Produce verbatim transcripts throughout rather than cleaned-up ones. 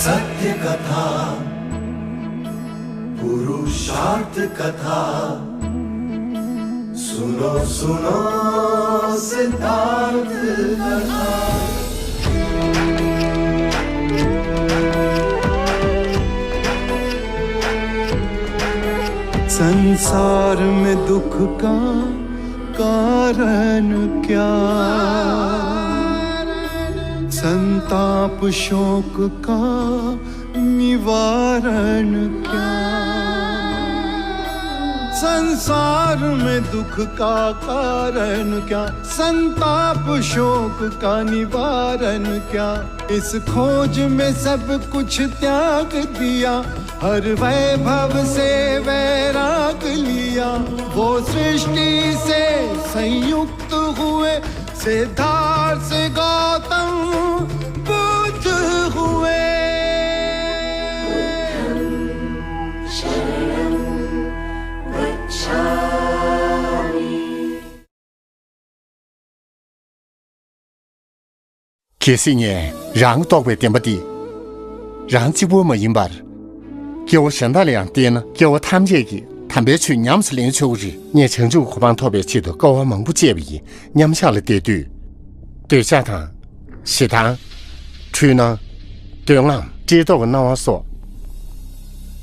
सत्य कथा, पुरुषार्थ कथा, सुनो सुनो सिद्धार्थ कथा। संसार में दुख का कारण क्या? संताप शोक का निवारण क्या? संसार में दुख का कारण क्या? संताप शोक का निवारण क्या? इस खोज में सब कुछ त्याग दिया, हर वैभव से वैराग लिया। वो सृष्टि से संयुक्त हुए, सिद्धार्थ से गौतम बुद्ध हुए। གལ་སྲིད་ངས་རང་རྟོགས་པའི་བདེན་པ་འདི་རང་གཅིག་པུ་མ་ཡིན་པར། སྐྱེ་བོ་གཞན་དག་ལ་ཡང་བསྟན་ན། སྐྱེ་བོ་ཐམས་ཅད་ཀྱིས་དམ་པའི་ཆོས་ཉམས་སུ་ལེན་ཆོག་གི་རེད། ངས་བྱང་ཆུབ་གོ་འཕང་ཐོབ་པའི་ཆེད་དུ་དཀའ་བ་མང་པོ་སྤྱད་པ་ཡིན། མཉམ་བཞག་ལ་བསྡད་དུས། འདོད་ཆགས་དང་། ཞེ་སྡང་། འཁྲུལ་སྣང་། འདོད་རྔམ། བཀྲེས་ལྟོགས་ཀྱི་སྣང་བ་སོགས་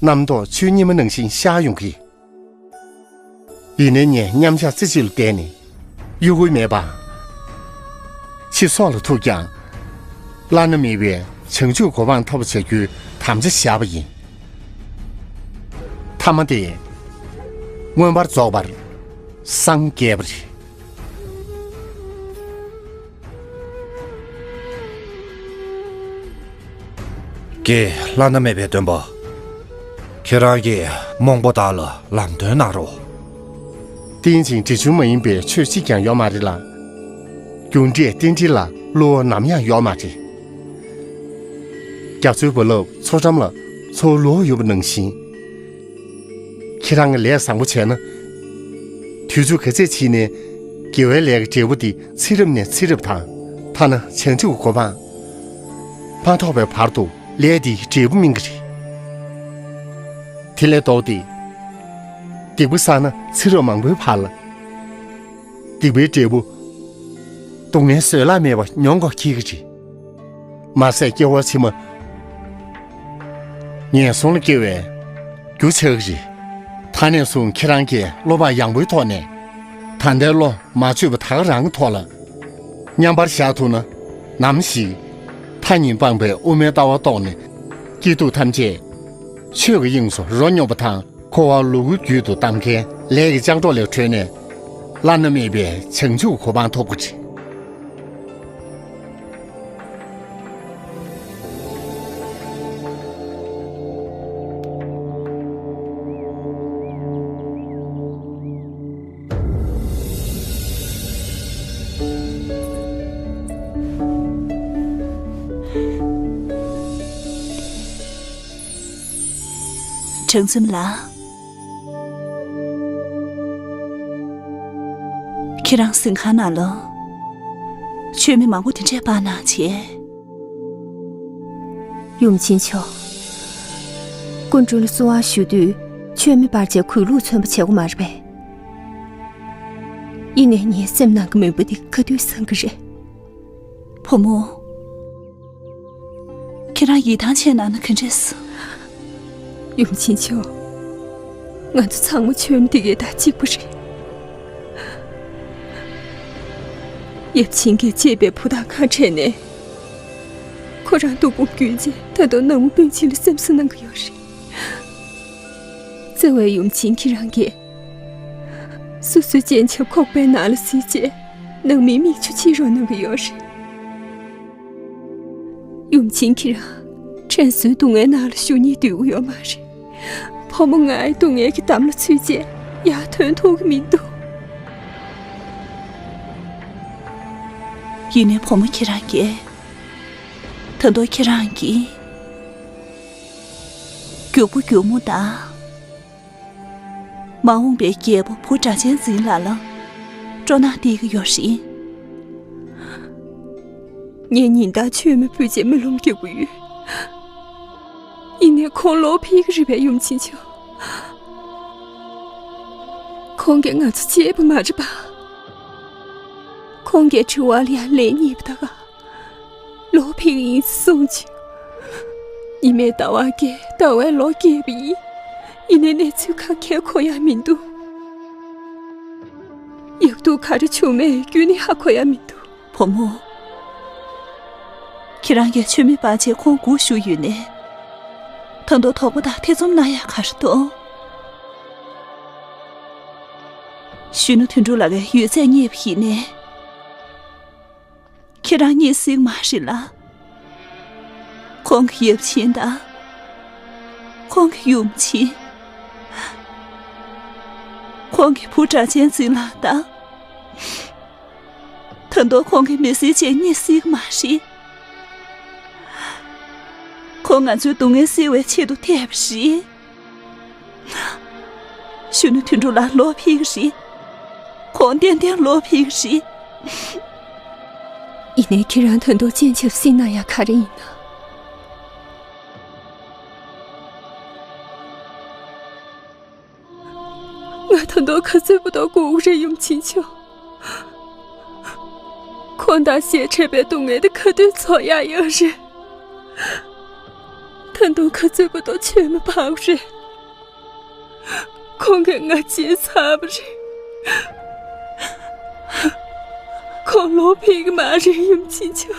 རྣམ་རྟོག་ཆོས་ཉིད་མ་ནང་བཞིན་ཤར་ཡོང་གི། ཡིན་ནའི་ངས་མཉམ་བཞག་རྩེ་གཅིག་ལ་བསྡད་ནས་གཡོ་འགུལ་མེད་པ། ཕྱི་སྲོག་ལ་ཐུག་ཀྱང་བླ་ན་མེད་པའི་བྱང་ཆུབ་གོ་འཕང་ཐོབ་པ་བྱ་རྒྱུའི་དམ་བཅའ་བཞག་པ་ཡིན། ཐ་མ་དེ་མངོན་པར་རྫོགས་པར་སངས་རྒྱས་པ་རེད། ཀྱེ་བླ་ན་མེད་པའི་སྟོན་པ། ཁྱེད་རང་གིས་རྨོངས་པ་དག་ལ་ལམ་སྟོན་གནང་རོགས། རྟེན་ཅིང་འབྲེལ་འབྱུང་མ་ཡིན་པའི་ཆོས་གཅིག་ཀྱང་ཡོད་མ་རེད་ལ། རྒྱུ་འབྲས་རྟེན་འབྲེལ་ལ་བསླུ་བ་ནམ་ཡང་ཡོད་མ་རེད། རྒྱ་མཚོའི་རྦ་རླབས་མཚོ་འགྲམ་ལ་མཚོ་ལུ་བ་ཡོད་པ་ནང་བཞིན། ཁྱེད་རང་གིས་ལས་བཟང་པོ་བྱས་ན། དུས་ཚོད་ག་ཚད་ཕྱིན་ནའི་དགེ་བའི་ལས་ཀྱི་འབྲས་བུ་དེ་ཚེ་རབས་ནས་ཚེ་རབས་དང་། ཐ་ན་བྱང་ཆུབ་གོ་འཕང་མ་ཐོབ་པའི་བར་དུ་ལས་དེའི་འབྲས་བུ་སྨིན་གྱི་རེད། དེ་ལས་ལྡོག་སྟེ། སྡིག་པ་བསགས་ན་ཚེ་རབས་མང་པོའི་བར་ལ། སྡིག་པའི་འབྲས་བུ། སྡུག་བསྔལ་བཟོད་གླགས་མེད་པ་མྱོང་དགོས་འཁེལ་གྱི་རེད། མ་ཟད་སྐྱེ་བ་ཕྱི་མ་ངན་སོང་ལ་སྐྱེ་བའི་རྒྱུ་ཆགས་ཀྱི་རེད། ད་ནས་བཟུང་ཁྱེད་རང་གིས་བློ་བག་ཡངས་པོའི་ཐོག་ནས་ད་ལྟའི་བློ་མ་བཅོས་པ་ད་ག་རང་གི་ཐོག་ལ་མཉམ་པར་བཞག་ཐུབ་ན། ནམ་ཞིག་མཐའ་གཉིས་སྤངས་པའི་དབུ་མའི་ལྟ་བ་རྟོགས་ནས་སྐྱེ་སྡུག་ཐམས་ཅད་ཆོས་ཀྱི་དབྱིངས་སུ་རོ་སྙོམས་པ་དང་། འཁོར་བ་ལུ་གུ་རྒྱུད་དུ་བསྡམ་མཁན་ལས་ཀྱི་ལྕགས་སྒྲོག་ལས་གྲོལ་ནས། བླ་ན་མེད་པའི་བྱང་ཆུབ་གོ་འཕང་ཐོབ་དགོས་ཀྱི། གྲངས་འཛོམས་ལགས། ཁྱེད་རང་གཟིམ་ཁང་ནང་ལ་མཆོད་མེ་མང་པོ་དེ་འདྲས་སྤར་གནང་བྱས། ཡུམ་ཆེན་མཆོག་སྐུ་མགྲོན་ལ་བསུ་བ་ཞུ་དུས་མཆོད་མེ་སྤར་བྱས་གུས་ལུགས་མཚོན་པ་བྱེད་དགོས་མ་རེད་པས། ཡིན་ནའི་ངའི་སེམས་ནང་གི་མོས་པ་འདི་ག་དུས་སངས་ཀྱི་རེད། བུ་མོ། ཁྱེད་རང་ཡིད་ཐང་ཆད་ན་ན་ག་འདྲས། ཡུམ་ཆེན་མཆོག་ང་ཚོ་ཚང་མ་ཆོས་མི་དེ་གའི་དང་གཅིག་པ་རེད། ཡབ་ཆེན་གྱིས་གཅེས་པའི་བུ་དང་ཁ་བྲལ་ནས། ཁོ་རང་སྡུག་པོ་བརྒྱུད་རྗེས་ད་དུང་ནང་མི་སྤུན་མཆེད་ལ་སེམས་གསོ་གནང་གི་ཡོད་རེད། བརྩེ་བའི་ཡུམ་ཆེན་ཁྱེད་རང་གིས། སོ་སོའི་སྤྱན་ཆབ་ཁོག་པའི་ནང་ལ་གཟིགས་རྗེས་ནང་མིའི་མིག་ཆུ་ཕྱིས་རོགས་གནང་གི་ཡོད་རེད། ཡུམ་ཆེན་ཁྱེད་རང་དྲན་གསོའི་སྡུག་བསྔལ་ནང་ལ་བཞུགས་སྙིང་འདོད་ཀྱི་ཡོད་མ་རེད། བུ་མོ་ང་ཡི་སྡུག་བསྔལ་གྱི་འདམ་ལ་ཚུད་རྗེས་ཡར་ཐོན་ཐུབ་ཀྱི་མི་འདུག་ཡིན་ནའི་བུ་མོ་ཁྱེད་རང་གིས། ད་དུང་ཁྱེད་རང་གིས་རྒྱུག་པོ་རྒྱུག་མོ་དང་། མ་འོངས་པའི་རྒྱལ་པོ་བུ་སྒྲ་གཅན་འཛིན་ལགས་ལ་སྤྲོ་སྣང་སྟེར་གྱི་ཡོད་རེད། ངས་ཉིན་ལྟར་མཆོད་མེ་ཕུལ་རྗེས་རྨི་ལམ་རྒྱག་གི་ཡོད། ཡིན་ནའི་ཁོང་ལོག་ཕེབས་ཀྱི་རེད་པས་ཡུམ་ཆེན་མཆོག་ཁོང་གིས་ང་ཚོ་བརྗེད་པ་མ་རེད་པ། ཁོང་གིས་དྲི་བ་ལ་ཡང་ལན་རྙེད་པ་ད་ག་ལོག་ཕེབས་ཀྱི་ཡིན་གསུངས་བྱུང་། ཉི་མའི་ཟླ་བ་བརྒྱད་ཟླ་བའི་ལོ་བརྒྱད་པ་ཡིན། ཡིན་ནའི་གནས་ཚུལ་ག་གེ་གོ་ཡ་མི་འདུག་ཡག་སྡུག་ག་རེ་བྱུང་མེད་རྒྱུན་ནས་ཧ་གོ་ཡ་མི་འདུག་བུ་མོ། ཁྱེད་རང་གིས་མཆོད་མེ་སྤར་རྗེས་ཁོང་སྒུག་བཞུགས་ཡོད་ནའི། ད་དུང་དོགས་པ་དང་ཐེ་ཚོམ་གནང་ཡ་ག་རེ་འདུག་གཞོན་ནུ་དོན་གྲུབ་ལགས་ཀྱི་ཡོད་ཚད་རྙེད་པ་ཡིན་ནའི། ཁྱེད་རང་རྙེད་སྲིད་མ་རེད་ལ། ཁོང་གི་ཡབ་ཆེན་དང་། ཁོང་གི་ཡུམ་ཆེན། ཁོང་གི་བུ་སྒྲ་གཅན་འཛིན་ལགས་དང་། ད་དུང་ཁོང་གི་མི་སེར་བཅས་རྙེད་སྲིད་མ་རེད། ཁོང་ང་ཚོའི་སྡུག་བསྔལ་སེལ་བའི་ཆེད་དུ་ཐེབས་པ་རེད། གཞོན་ནུ་དོན་གྲུབ་ལགས་ལོག་ཕེབས་ཀྱི་རེད། ཁོང་ཏན་ཏན་ལོག་ཕེབས་ཀྱི་རེད། ཡིན་ནའི་ཁྱེད་རང་ད་དུང་སྤྱན་ཆབ་སྲིད་གནང་ཡ་ག་རེ་ཡིན་ན། ང་ད་དུང་ག་ཚོད་བར་དུ་སྒུག་རེད་ཡུམ་ཆེན་མཆོག་ཁོང་དང་ཞལ་འཕྲད་པའི་སྡུག་བསྔལ་དེ་ག་དུས་ཚོར་ཡག་ཡོད་རེད། ད་དུང་ག་ཚོད་བར་དུ་མཆོད་མེ་སྤར་དགོས་རེད། ཁོང་གིས་ང་བརྗེད་ཚར་བ་རེད། ཁོང་ལོག་ཕེབས་ཀྱི་མ་རེད་ཡུམ་ཆེན་མཆོག་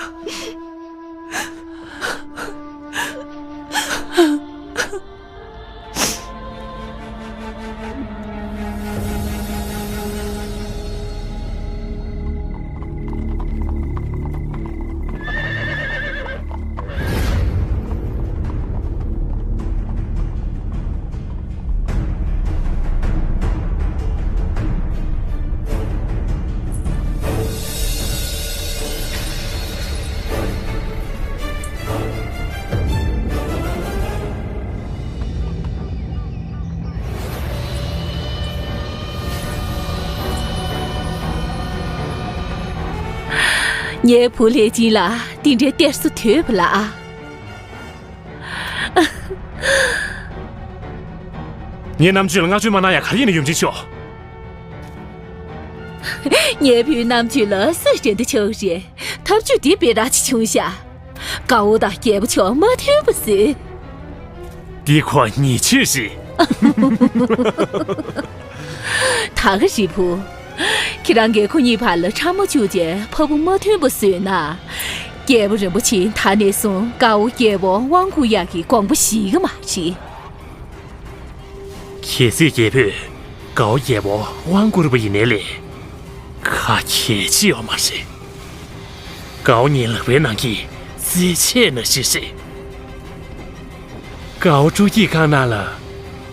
ངའི་བུ་ལྷས་སྦྱིན་ལ་འདི་འདྲའི་གཏེར་སོ་དོད་པ་ལ། ངའི་རྣམ་དཔྱོད་ལ་བསྔགས་བརྗོད་མ་གནང་ཡ་ག་རེ་ཡིན་ན་ཡུམ་ཆེན་མཆོག་ངའི་བུའི་རྣམ་དཔྱོད་ལ་སུས་འགྲན་ཟླ་ཆགས་རེད། ཐབས་ཇུས་འདི་དཔེ་ར་ཅིག་བྱུང་ཤག་དགའ་བོ་དང་རྒྱལ་པོ་མཆོག་མ་མཐུན་པ་བཟོས། འདི་ཁོ་ཉེས་ཆད་རེད། ད་ག་རི་བུ། ཁྱེད་རང་རྒན་ཁོ་གཉིས་བར་ལ་ཁྲག་མ་བཅུག་རྗེས་ཕ་བུ་མ་མཐུན་པ་བཟོས་ན། རྒྱལ་པོ་རིན་པོ་ཆེ་ད་ནས་བཟུང་དགའ་བོ་རྒྱལ་པོ་དབང་བསྐུར་ཡག་གི་དགོངས་པ་བཞེས་ཀྱི་མ་རེད། གལ་སྲིད་རྒྱལ་པོས་དགའ་བོ་རྒྱལ་པོ་དབང་བསྐུར་བ་ཡིན་ནའི་ལས་ཁ་གྱེས་ཅི་ཡོད་མ་རེད། དགའ་བོ་ངའི་ལག་པའི་ནང་གི་རྩེད་ཆས་ནང་བཞིན་རེད། དགའ་བོ་སྤྲོ་སྐྱིད་ཁང་ནང་ལ་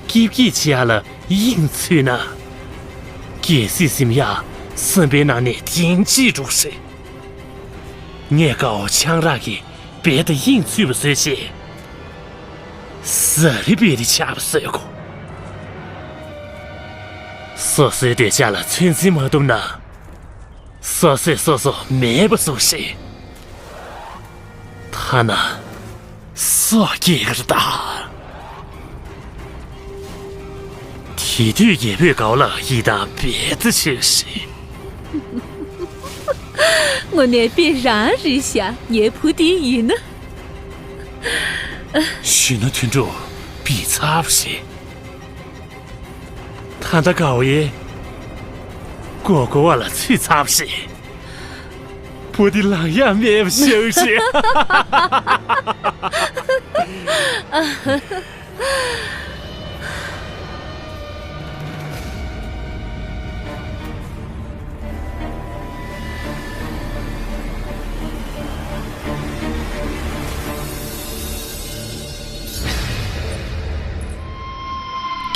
སྐྱིད་སྐྱིད་བྱེད་ཡ་ལ་དབྱིངས་ཚུད་ན། གལ་སྲིད་སེམས་ཡག་བསམ་པའི་ནང་ནས་དེང་ཅི་འགྲོ་རེད། ངས་དགའ་བོ་ཆང་རག་གི་རྦད་དེ་དབྱིངས་ཚུད་པ་བཟོས་བྱས། ཟ་རི་བེ་རི་ཆགས་པ་བཟོས་གོ། སོ་སོའི་འདོད་ཆགས་ལ་ཚོད་འཛིན་མ་ཐུབ་ན། སོ་སོས་སོ་སོ་མེད་པ་བཟོ་ཞིག་ཐ་ན་སྲོག་སྐྱེལ་གི་རེད་ད། དེ་དུས་རྒྱལ་པོས་དགའ་བོ་ལ་ཡིད་ཐང་རྦད་དེ་ཆེ་ཞིག་དངོས་གནས་དཔེ་རང་རེད་ཤག་ངའི་བུ་དེ་ཡིན་ན། གཞོན་ནུ་དོན་གྲུབ་སྦིས་ཚར་བ་ཞིག་ད་ལྟ་དགའ་བོ་ཡིས་མགོ་སྐོར་བ་ལ་ཚུད་ཚར་བ་ཞིག་བུ་དེ་ལངས་ཡ་མེད་པ་ཞིག་ཞིག་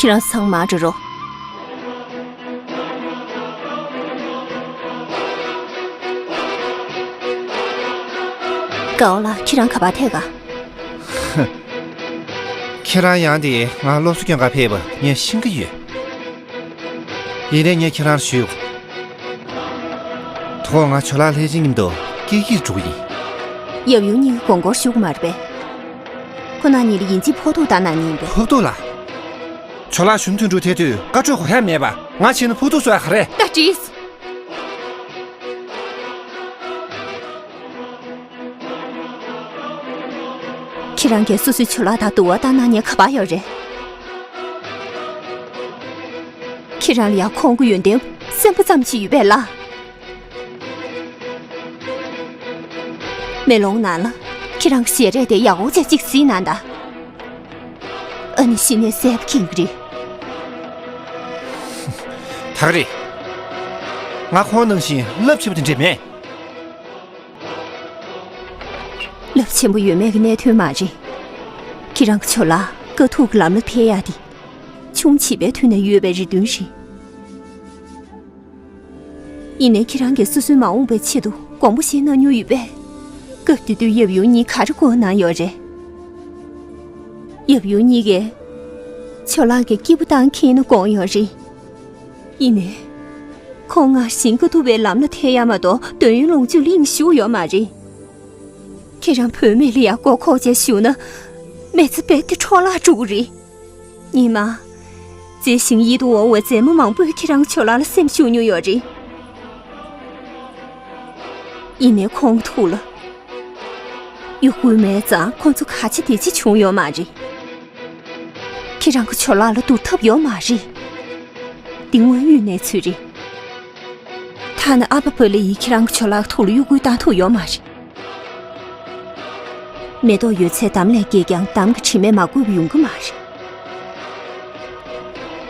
ཁྱེད་རང་ཚང་མ་འགྲོ་རོགས། ཀའོ་ལགས། ཁྱེད་རང་ག་པར་ཐད་ག་ཁྱེད་རང་ཡང་དེ་ང་སློབ་གསོ་སྐྱོན་ག་ཕེབས་པ་ངས་ཤེས་ཀྱི་ཡོད། ཡིན་ནའི་ངས་ཁྱེད་རང་ལ་ཞུ། དོ་ང་ཇོ་ལགས་ལྷས་བྱིན་མཉམ་དུ་ཀིར་ཀིར་འགྲོ་གི་ཡིན། ཡབ་ཡུམ་གཉིས་ཀྱི་དགོངས་སྐོར་ཞུ་གི་མ་རེད་པས། ཁོ་རང་གཉིས་ལ་ཡིན་གཅིག་ཕོག་ཐུག་བཏང་གནང་ནི་ཡིན་པས། ཕོག་ཐུག་ལ། ཇོ་ལགས་གཞུང་དོན་གྲུབ་ཐལ་དུས་བཀའ་འཁྲོལ་གོ་ཡ་མེད་པ། ང་ཕྱིན་ན་ཕོག་ཐུག་གསོལ་ཡ་ག་རེ། ད་བྲིས། ཁྱེད་རང་གིས་སོ་སོའི་ཇོ་ལགས་དང་དུ་བ་བཏང་གནང་ཉེན་ཁ་པར་ཡོད་རེད། ཁྱེད་རང་ལ་ཡང་ཁོང་གི་ཡོན་ཏན་སེམས་པ་ཙམ་ཞིག་ཡོད་པས་ལ། མེ་ལོང་ནང་ལ་ཁྱེད་རང་གི་ཞལ་རས་དེ་ཡག་པོ་བྱས་གཅིག་གཟིགས་གནང་དང་། ཨ་ནི་གཞི་ནས་གསལ་པོ་མཁྱེན་གྱི་རེད། ད་ག་རེད། ང་ཁོང་ནང་བཞིན་རླབས་ཆེན་པོ་དེ་འདྲས་མེད། རླབས་ཆེན་པོ་ཡོད་མེད་ཀྱི་གནད་དོན་མ་རེད། ཁྱེད་རང་གི་ཇོ་ལགས་དཀའ་ཐུག་གི་ལམ་ལ་ཐེག་ཡ་དེ་ཆུང་བྱིས་པའི་དུས་ནས་ཡོད་པའི་རེ་འདུན་རེད། ཡིན་ནའི་ཁྱེད་རང་གིས་སོ་སོའི་མ་འོངས་པའི་ཆེད་དུ་དགོངས་པ་བཞེས་གནང་མྱོང་ཡོད་པས། སྐབས་དེ་དུས་ཡབ་ཡུམ་གཉིས་ག་རེ་གོ་གནང་ཡོད་རེད། ཡབ་ཡུམ་གཉིས་ཀས་ཇོ་ལགས་ཀྱི་སྐྱིད་པོ་བཏང་མཁན་ཡིན་ན་དགོངས་ཡོད་རེད། ཡིན་ནའི། ཁོང་སྔར་བཞིན་དཀའ་ཐུབ་པའི་ལམ་ལ་ཐེག་ཡ་མ་གཏོགས་འདོད་ཡོན་ལོངས་སྤྱོད་གླེང་ཞུགས་ཡོད་མ་རེད། ཁྱེད་རང་བུད་མེད་ལ་ཡ་མགོ་འཁོར་བྱས་བཞུགས་ན། མི་ཚེ་རྦད་དེ་འཕྲོ་བརླག་འགྲོ་གི་རེད། ཉི་མ། མཛེས་ཤིང་ཡིད་དུ་འོང་བའི་མཛེས་མ་མང་པོས་ཁྱེད་རང་ཇོ་ལགས་ལ་སེམས་ཤུགས་མྱོང་ཡོད་རེད། ཡིན་ནའི་ཁོང་གི་ཐུགས་ལ་གཡོ་འགུལ་མེད་ཙང་ཁོང་ཚོ་ག་བྱེད་དེ་བྱེད་བྱུང་ཡོད་མ་རེད། ཁྱེད་རང་གི་ཇོ་ལགས་ལ་བསྡུར་ཐབས་ཡོད་མ་རེད། འདི་དངོས་ཡོད་གནས་ཚུལ་རེད། ཐ་ན་ཨ་ཕ་པ་ལི་ཡིས་ཁྱེད་རང་གི་ཇོ་ལགས་ཐུགས་ལ་གཡོ་འགུལ་བཏང་ཐུབ་ཡོད་མ་རེད། མེ་ཏོག་ཡོད་ཚད་འདམ་ལས་སྐྱེས་ཀྱང་འདམ་གྱི་དྲི་མས་མ་གོས་པ་ཡོང་གི་མ་རེད།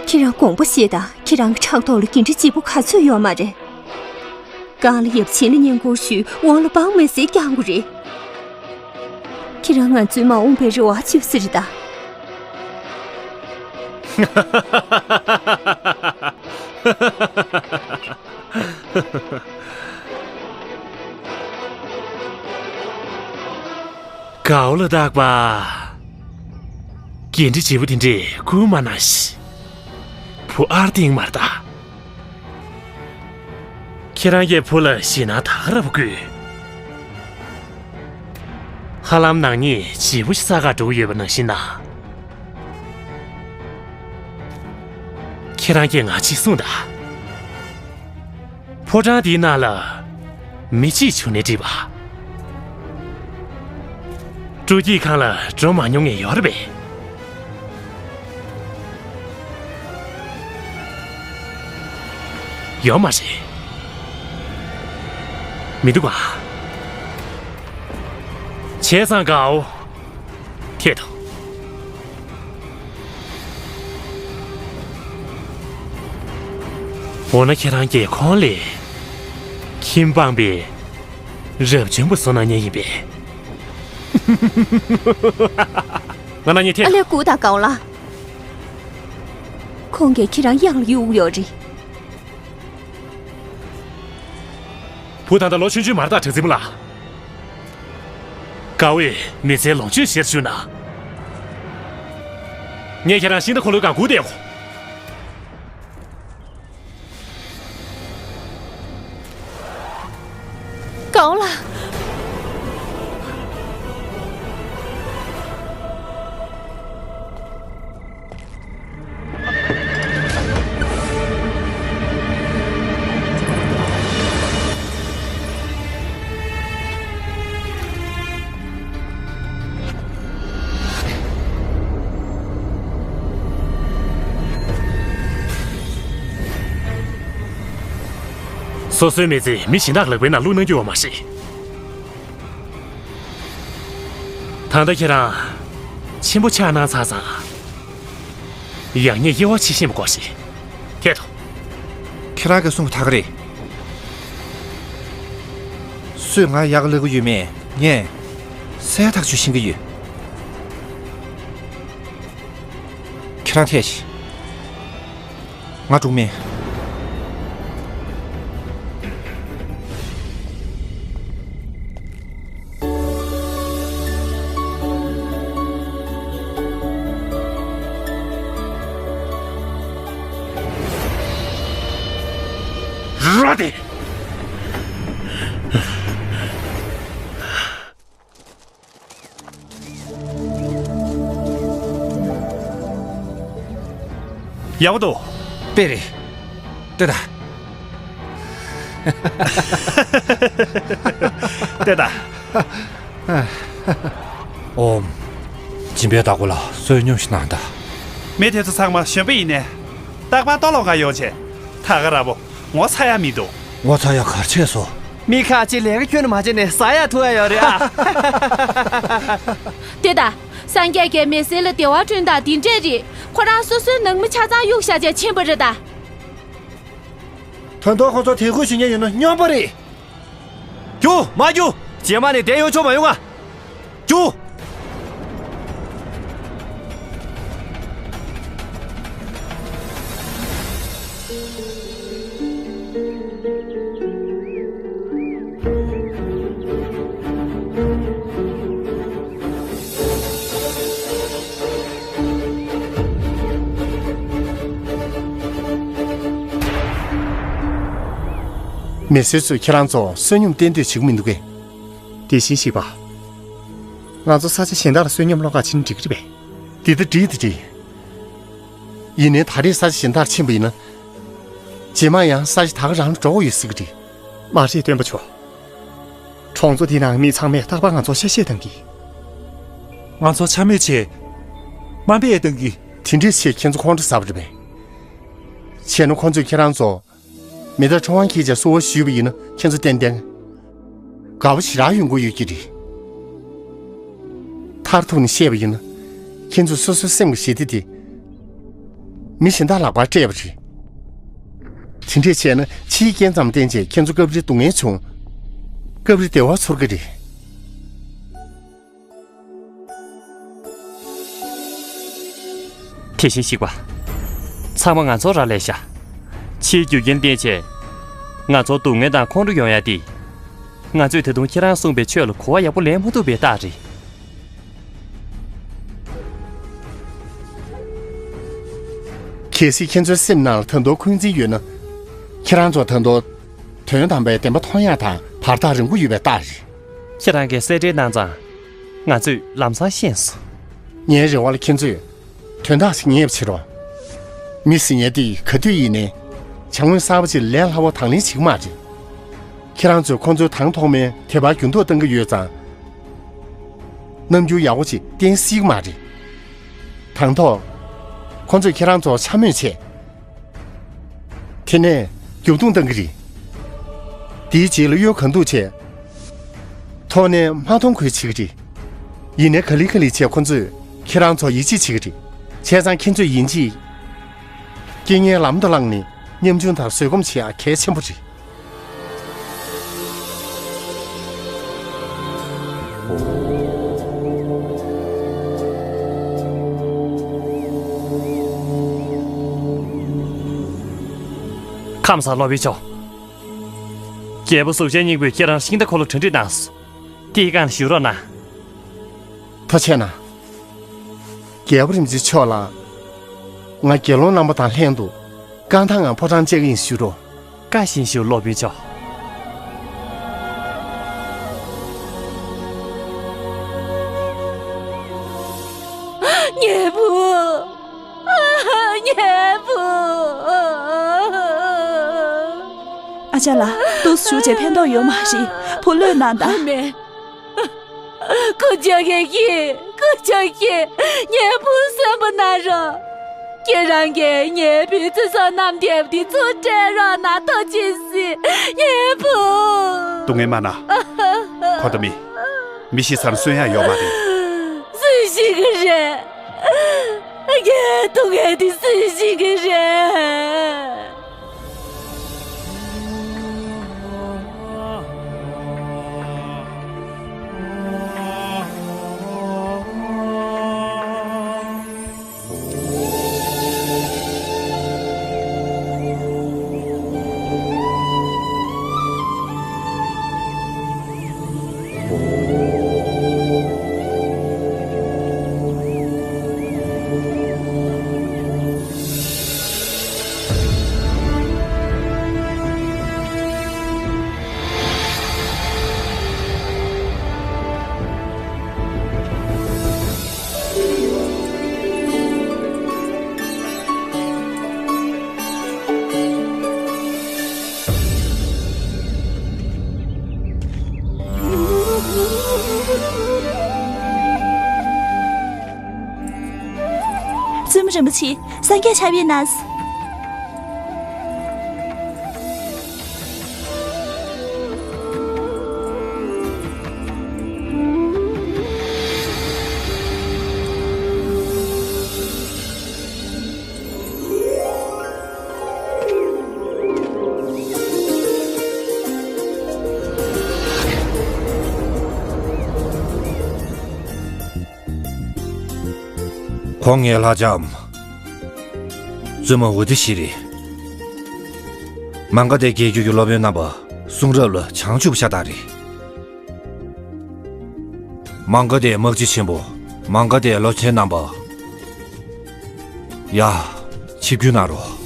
ཁྱེད་རང་དགོངས་པ་བཞེས་དང་། ཁྱེད་རང་གི་ཕྲག་ཐོག་ལ་འདི་འདྲའི་སྐྱིད་པོ་ག་ཚོད་ཡོད་མ་རེད། གང་ལ་ཡབ་ཆེན་ལ་བསྙེན་བཀུར་ཞུས། དབང་ལུང་དཔག་མེད་ཟས་བསྐྱང་དགོས་རེད། ཁྱེད་རང་ང་ཚོའི་མ་འོངས་པའི་རེ་བ་བཅོལ་ས་རེད་ད། གའོ་ལ་དྭགས་པ། གད་འདྲེ་བྱེད་པོ་དེ་འདྲས་བསྐུར་མ་གནང་ཞིག་བུ་ཨར་ཏིང་མར་ད། ཁྱེད་རང་གིས་བུ་ལ་ཞེད་སྣང་ད་ག་རང་བསྐུལ། ཧ་ལམ་ནག་ཉེས་ལྗིད་པོ་ཞིག་ས་ག་འགྲོ་གི་ཡོད་པ་ནང་བཞིན་ན། ཁྱེད་རང་གིས་ང་གཅིག་གསུངས་དང་། ཕོ་བྲང་འདིའི་ནང་ལ་མི་གཅིག་བྱུང་ནས་འགྲིག་པ། སྤྲོ་སྐྱིད་ཁང་ལ་འགྲོ་མ་མྱོང་མཁན་ཡོད་རེད་པས། ཡོད་མ་རེད། མི་འདུག་ག་བྱས་ཙང་གའོ། ཐད་དོ། འོ་ན་ཁྱེད་རང་གིས་ཁོང་ལ་ཁྱིམ་སྤངས་པའི་རབ་བྱུང་པ་བཟོ་གནང་མཁན་ཡིན་པས། ང་རང་གཉིས་ཐད། ཨ་ལས་སྐུ་དང་གའོ་ལགས། ཁོང་གིས་ཁྱེད་རང་གཡང་ལ་གཡུག་ཡོད་རེད། བུ་ད་ལྟ་ལོ་ཆུང་ཆུང་མ་རེད་ད། གྲགས་འཛིན་མོ་ལགས། དགའ་བའི་མི་ཚེའི་ལོངས་སྤྱོད་བཞེས་ཞུ་ན། ངས་ཁྱེད་རང་ཤིང་རྟ་འཁོར་ལོའི་སྒང་སྒུག་བསྡད་ཡོད། དགའ་བ་ལགས། སོ་སོའི་མི་ཚེ་མི་གཞན་དག་ལག་པའི་ནང་བླུག་གནང་རྒྱུ་ཡོད་མ་རེད། ད་ལྟ་ཁྱེད་རང་ཆེན་པོ་ཆགས་གནང་ཚར་ཙང་། ཡག་ཉེས་དབྱེ་བ་ཕྱེ་ཤེས་པ་དགོས་ཤིང་། ཐད་དོ། ཁྱེད་རང་གིས་གསུངས་པ་ད་ག་རེད། སུས་ང་ཡག་ལབ་ཀྱི་ཡོད་མེད་ངས་གསལ་ཐག་ཆོད་ཤེས་ཀྱི་ཡོད། ཁྱེད་རང་ཐད་ཤིག་ང་འགྲོ་གི་མིན། ཡག་པོ་འདུག་དཔེ་རེད། ལྟོས་དང་། ལྟོས་དང་། ཨོམ། སྦྱིན་པའི་བདག་པོ་ལ་བསོད་སྙོམས་ཤིག་གནང་དང་། མི་དེ་ཚོ་ཚང་མ་གཞོན་པ་ཡིན་ནས། རྟག་པར་ལྟོ་སློང་ག་ཡོང་བྱས། ད་ག་ར་བོ་ངོ་ཚ་ཡ་མི་འདུག་ངོ་ཚ་ཡ་གར་བྱས་སོ། མི་ཁ་ཅིག་ལས་ཀ་ཁྱོན་ནས་མ་བྱས་ནས་ཟ་ཡ་འཐུང་ཡ་ཡོད་རེད་ཨ། ལྟོས་དང་། སངས་རྒྱས་ཀྱིས་མི་སེར་ལ་བདེ་བ་བསྐྲུན་སྟངས་འདི་འདྲས་རེད། ཁོ་རང་སོ་སོའི་ནང་མི་ཆ་ཚང་གཡུག་བཞག་བྱས་ཕྱིན་པ་རེད་ད། ད་དུང་ཁོ་ཚོ་དད་གུས་ཞུ་མཁན་ཡོད་ན་སྨྱོན་པ་རེད། རྒྱུགས། མ་རྒྱུགས། རྗེས་མ་ནས་བསྡད་ཡོང་ཆོག་མ་ཡོང་ང་། རྒྱུགས། མི་སེར་ཚོས་ཁྱེད་རང་ཚོ་བསོད་སྙོམས་བསྟེན་འདོད་བྱེད་ཀྱི་མི་འདུག་གས། དེ་བཞིན་གཤེགས་པ། ང་ཚོ་ས་ཆ་གཞན་དག་ལ་བསོད་སྙོམས་སློང་ག་ཕྱིན་ན་འགྲིག་གི་རེད་པས། འདི་ལྟ་འགྲིག་འདི་འགྲིག་ཡིན་ནའི་ད་རེས་ས་ཆ་གཞན་དག་ཕྱིན་པ་ཡིན་ན། རྗེས་མ་ཡང་ས་ཆ་ད་ག་རང་ལ་འགྲོ་དགོས་ཡོད་སྲིད་ཀྱི་རེད། མ་རེད་སྟོན་པ་མཆོག་གྲོང་ཚོ་འདི་ནང་མི་ཚང་མས་རྟག་པར་ང་ཚོར་ཤ་ཤེད་གཏང་གི། ང་ཚོར་ཆ་མེད་བྱས། དམའ་འབེབས་གཏང་གི། དེ་འདྲས་བྱས་ཁྱེད་ཚོ་ཁོང་ཁྲོ་ཟ་བ་རེད་པས། བྱས་ན་ཁོང་ཚོས་ཁྱེད་རང་ཚོ། མི་དག་ཁྲོམ་དབང་འཁྱེར་བྱས་གསོལ་བ་ཞུས་པ་ཡིན་ན་ཁྱེད་ཚོ་ཏན་ཏན། དགའ་པོ་ཞེ་དྲག་ཡོང་གི་ཡོད་ཀྱི་རེད། མཐར་ཐུག་ནས་བཤད་པ་ཡིན་ན། ཁྱེད་ཚོས་སོ་སོའི་སེམས་ཀྱི་ཞི་བདེ་དེ། མི་གཞན་དག་ལག་པར་སྤྲད་པ་རེད། དེ་འདྲས་བྱས་ན་ཕྱིའི་རྐྱེན་ཙམ་བརྟེན་བྱས་ཁྱེད་ཚོ་སྐབས་རེ་སྡུག་བསྔལ་བྱུང་། སྐབས་རེ་བདེ་བ་ཚོར་གྱི་རེད། དེ་བཞིན་གཤེགས་པ། ཚང་མ་ང་ཚོར་རག་ལས་ཤག་ཕྱིའི་རྒྱུ་རྐྱེན་བརྟེན་བྱས། ང་ཚོར་སྡུག་བསྔལ་དང་ཁོང་ཁྲོ་ཡོང་ཡ་དེ། ང་ཚོས་ད་དུང་ཁྱེད་རང་གསུངས་པའི་ཆོས་ལ་གོ་བ་ཡག་པོ་ལེན་མ་ཐུབ་པའི་རྟགས་རེད། གལ་སྲིད་ཁྱེད་ཚོའི་སེམས་ནང་ལ་ད་དུང་འཁོན་འཛིན་ཡོད་ན། ཁྱེད་རང་ཚོ་ད་དུང་དོན་དམ་པའི་བདེན་པ་མཐོང་ཡག་དང་བར་ཐག་རིང་པོ་ཡོད་པའི་རྟགས་རེད། ཁྱེད་རང་གིས་གསལ་བསྒྲགས་གནང་ཙང་། ང་ཚོས་ལམ་སང་ཤེས་སོང་། ངའི་རེ་བ་ལ་ཁྱེད་ཚོས་དོན་དག་ཞིག་ངེས་པ་བྱེད་རོགས། མི་ཟེར་མཁན་དེ་ག་དུས་ཡིན་ནའི་བྱ་དངོས་གསར་པ་ཅིག་ལས་སླ་བོ་དང་ལེན་བྱེད་ཀྱི་མ་རེད། ཁྱེད་རང་ཚོས་ཁོང་ཚོའི་དང་ཐོག་མའི་དད་པ་འགྱུར་ལྡོག་གཏང་གི་ཡོད་ཙང་། རྣམ་འགྱུར་ཡག་པོ་ཅིག་བསྟན་སྲིད་ཀྱི་མ་རེད། དང་ཐོག་ཁོང་ཚོས་ཁྱེད་རང་ཚོར་འཕྱ་སྨོད་བྱས། དེ་ནས་རྒྱབ་རྡུང་གཏང་གི་རེད། དེའི་རྗེས་ལ་གཡོལ་གང་ཐུབ་བྱས། ཐོག་ནས་མ་མཐོང་ཁུལ་བྱེད་ཀྱི་རེད། ཡིན་ནའི་ག་ལེ་ག་ལེ་བྱས་ཁོ་ཚོས་ཁྱེད་རང་ཚོར་ཡིད་ཆེས་བྱེད་ཀྱི་རེད། བྱས་ཙང་ཁྱེད་ཚོས་ཡིན་གཅིག་རྐྱེན་ངན་ལམ་དུ་བསླངས་ནས་ཉམ་ཆུང་དང་བཟོད་སྒོམ་བྱེད་ཡ་གལ་ཆེན་པོ་རེད། ཁམས་བཟང་སློབ་དཔོན་མཆོག་རྒྱལ་པོ་གཟུགས་ཅན་སྙིང་པོས་ཁྱེད་རང་ཤིང་རྟ་འཁོར་ལོ་གྲ་སྒྲིག་གནང་སོང་། དེའི་སྒང་ལ་བཞུགས་རོགས་གནང་། ཐུགས་རྗེ་གནང་། རྒྱལ་པོ་རིན་པོ་ཆེ་མཆོག་ལ། ང་དགེ་སློང་རྣམ་པ་དང་ལྷན་དུ་རྐང་ཐང་ངང་ཕོ་བྲང་བཅར་གྱི་ཡིན་ཞུ་རོགས། བཀའ་བཞིན་ཞུ་སློབ་དཔོན་མཆོག་ཉལ་བུ། ཉལ་བུ། ཨ་ཅག་ལགས། འདུག་སེ་བཞུགས་བྱས་ཕན་ཐོགས་ཡོད་མ་རེད། བུ་ལོན་གནང་དང་། མེད། སྐུ་ཅག་གིས། སྐུ་ཅག་གིས་ཉལ་བུ་གསོན་པོ་གནང་རོགས། ཁྱེད་རང་གིས་ཉལ་བུའི་ཚེ་སྲོག་བསྣམས་བསྡད་པ་དེ་ཚུར་སྤྲད་རོགས་གནང་། ཐུགས་རྗེ་གཟིགས། ཉལ་བུ། སྡུག་བསྔལ་མ་གནང་། ཁོ་ད་མི། མི་ཤི་ཚར་ན་གསོན་ཡག་ཡོད་མ་རེད། སུས་ཤེས་ཀྱི་རེད། ངའི་སྡུག་བསྔལ་དེ་སུས་ཤེས་ཀྱི་རེད། རིན་པོ་ཆེ། སངས་རྒྱས་ཆར་པའི་ནང་། ཁོང་ངའི་ལྷ་ལྕམ་བཙུན་མོ་ཝུ་ཏི་ཤི་རེད། མ་ག་དྷའི་རྒྱལ་རྒྱུད་ཀྱི་སློབ་དཔོན་རྣམ་པ་གསུང་རབ་ལ་བྱང་ཆུབ་ཤ་སྟག་རེད། མ་ག་དྷའི་དམག་སྤྱི་ཆེན་པོ། མ་ག་དྷའི་བློན་ཆེན་རྣམ་པ། ཡ། ཆིབས་བསྒྱུར་གནང་རོགས།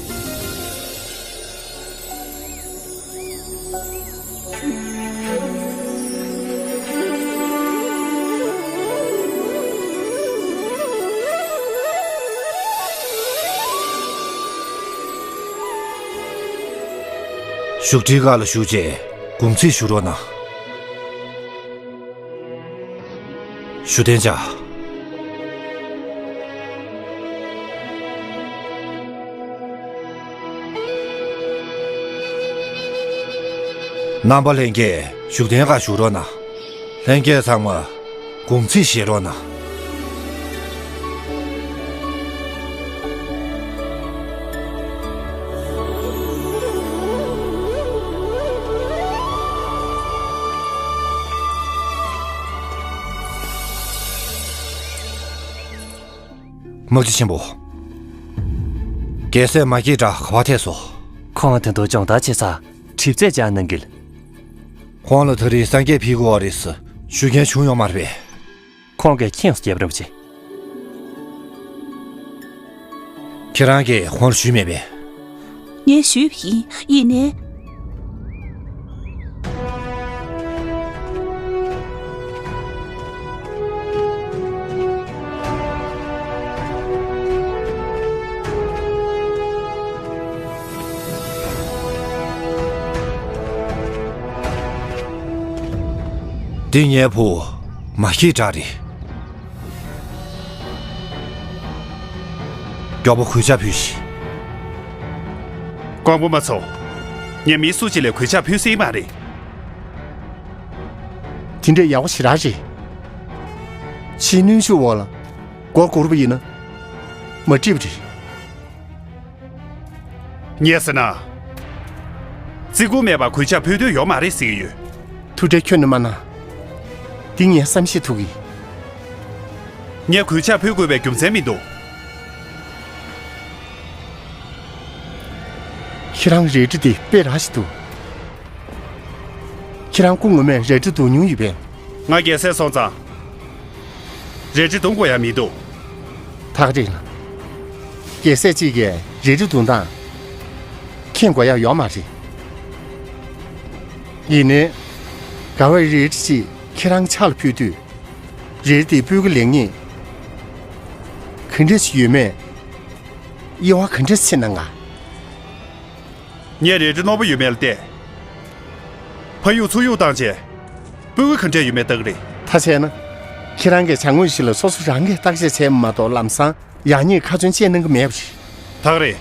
བཞུགས་ཁྲིའི་ཁ་ལ་བཞུགས་རྗེས་དགུང་ཚིགས་ཞུ་རོགས་གནང་། བཞུགས་གདན་འཇགས། རྣམ་པ་ལྷན་རྒྱས་བཞུགས་གདན་ཁ་བཞུགས་རོགས་གནང་། ལྷན་རྒྱས་ཚང་མ་དགུང་ཚིགས་བཞེས་རོགས་གནང་། དམག་སྤྱི་ཆེན་པོ། རྒྱལ་སྲས་མ་སྐྱེས་དགྲ་ག་པར་ཐེགས་སོ། ཁོང་དོན་དུ་སྦྱོང་བརྡར་བྱེད་ས་གྲིབ་རྩེད་བཅར་གནང་གིལ། ཁོང་ལ་ད་རེས་སངས་རྒྱས་ཕེབས་དགོས་པ་རེད་ཟེར་ཞུ་མཁན་བྱུང་ཡོད་མ་རེད་པས། ཁོང་གིས་མཁྱེན་སོང་རྒྱལ་པོ་རིན་པོ་ཆེ། ཁྱེད་རང་གིས་ཁོང་ལ་ཞུས་མེད་པས། ངས་ཞུས་པ་ཡིན། ཡིན་ནའི། འདི་ངའི་བུ་མ་སྐྱེས་དགྲ་རེད། མགྱོགས་པོ་གུས་ཕྱག་ཕུལ་ཤིག། ཀོང་པོ་པ་ཚོ། ངས་མི་སུ་གཅིག་ལ་གུས་ཕྱག་ཕུལ་སྲིད་མ་རེད། དེ་འདྲ་ཡག་པོ་ཞེ་དྲག་རེད། ཕྱིའི་གནོན་ཤུགས་འོག་ལ་མགོ་སྒུར་བ་ཡིན་ན་མ་འགྲིག་པ་རེད། ངས་ཟེར་ན། བརྩི་བཀུར་མེད་པར་གུས་ཕྱག་ཕུལ་འདོད་ཡོད་མ་རེད་ཟེར་གྱི་ཡོད། ཐུགས་ཁྲལ་ཁྱོན་ནས་མ་གནང་། འདི་ངས་བསམ་ཤེས་ཐུབ་གི། ངས་གུས་ཕྱག་ཕུལ་དགོས་པའི་རྒྱུ་མཚན་མི་འདུག། ཁྱེད་རང་རལ་གྲི་དེ་དཔེ་རག་ཞིག་འདུག། ཁྱེད་རང་སྐུ་ངོ་མས་རལ་གྲི་རྡུང་མྱོང་ཡོད་པས། ང་རྒྱལ་སྲས་སོང་ཙང་། རལ་གྲི་རྡུང་དགོས་ཡ་མི་འདུག། ད་ག་རེད་ལ། རྒྱལ་སྲས་གཅིག་གིས་རལ་གྲི་རྡུང་སྟངས་མཁྱེན་དགོས་ཡ་ཡོད་མ་རེད། ཡིན་ནའི། ག་བའི་རལ་གྲི་གཅིག་ཁྱེད་རང་ཕྱག་ལ་ཕུལ་དུས། རལ་གྲི་དེ་སྤུས་ཀ་ལེགས་ཉེས་ག་འདྲ་ཞིག་ཡོད་མེད་དབྱེ་བ་ག་འདྲ་ཕྱེ་གནང་ག། ངས་རལ་གྲི་རྣོ་པོ་ཡོད་མེད་ལ་བལྟས། ཕར་གཡུག་ཚུར་གཡུག་བཏང་རྗེས། སྤུས་ཀ་ག་འདྲ་ཡོད་མེད་བལྟ་གི་རེད། ད་བྱས་ན། ཁྱེད་རང་གིས་བྱ་དངོས་ཤིག་ལ་སོ་སོ་རང་གིས་བརྟག་དཔྱད་བྱས་མ་གཏོགས་ལམ་སང་ཡག་ཉེས་ཁ་ཚོན་བཅད་གནང་གི་མེད་པ་རེད། ད་ག་རེད།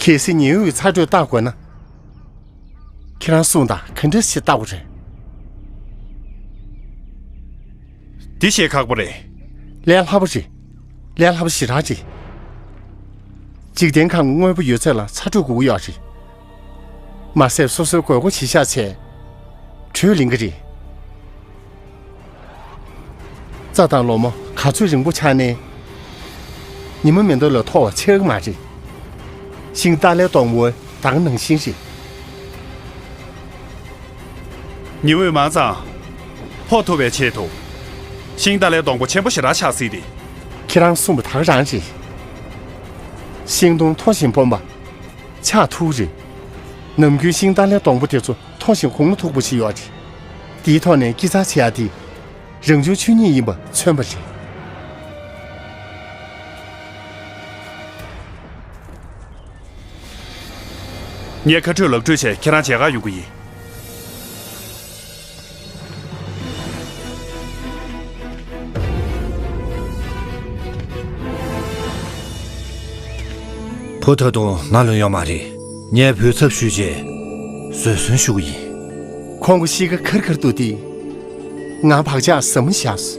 གལ་སྲིད་ཉི་འོད་ཀྱི་ཚ་དྲོད་བརྟག་དགོས་ན། ཁྱེད་རང་གསུངས་དང་ག་འདྲ་ཞིག་བལྟ་དགོས་རེད། འདི་བཤད་ཁག་པོ་རེད། ལས་སླ་པོ་རེད། ལས་སླ་པོ་ཞེ་དྲག་རེད། འཇིག་རྟེན་ཁམས་དངོས་པོ་ཡོད་ཚད་ལ་ཚ་དྲོད་དགོས་ཀྱི་ཡོད་རེད། མ་ཟད་སོ་སོའི་དགོས་མཁོ་གཞིར་བཞག་བྱས། དྲོད་ལེན་གྱི་རེད། རྩྭ་དང་ལོ་མ་ག་ཚོད་རིང་པོ་ཆགས་ནའི། ཉི་མ་མེ་མདོག་ལས་མཐོ་བ་ཆགས་ཀྱི་མ་རེད། ཤིང་ཏཱ་ལའི་སྡོང་པོ་ད་ག་ནང་བཞིན་རེད། ཉི་འོད་མང་ཙང་ཕོག་ཐུབ་པའི་ཆེད་དུ། ཤིང་ཏཱ་ལའི་སྡོང་པོ་ཆེན་པོ་ཞེ་དྲག་ཆགས་སྲིད་དེ། ཁྱེད་རང་གསུངས་པ་ད་ག་རང་རེད། ཤིང་སྡོང་མཐོ་ཞིང་སྦོམ་པ་ཆགས་ཐུབ་རེད། ནམ་རྒྱུན་ཤིང་ཏཱ་ལའི་སྡོང་པོ་དེ་ཚོ་མཐོ་ཞིང་གོང་མཐོ་པོ་ཞིག་ཡོད་རེད། དེའི་ཐོག་ནས་དཀྱིལ་ཆགས་བྱེད་ཡ་དེ། རང་བྱུང་ཆོས་ཉིད་ཡིན་པ་མཚོན་པ་རེད། ངས་ཁ་སྤྲོད་ལག་སྤྲོད་བྱས་ཁྱེད་རང་མཇལ་ཁ་ཡོང་གི་ཡིན། བུ་ད་དུང་ནང་ལོགས་ཡོད་མ་རེད། ངས་བུའི་ཚབ་ཞུས་རྗེས་བཟོད་གསོལ་ཞུ་གི་ཡིན། ཁོང་གི་གཤིས་ཀ་ཁར་ཁར་འདུག་སྟེ། ང་བག་ཆགས་ཟ་མ་བཞག་སོང་།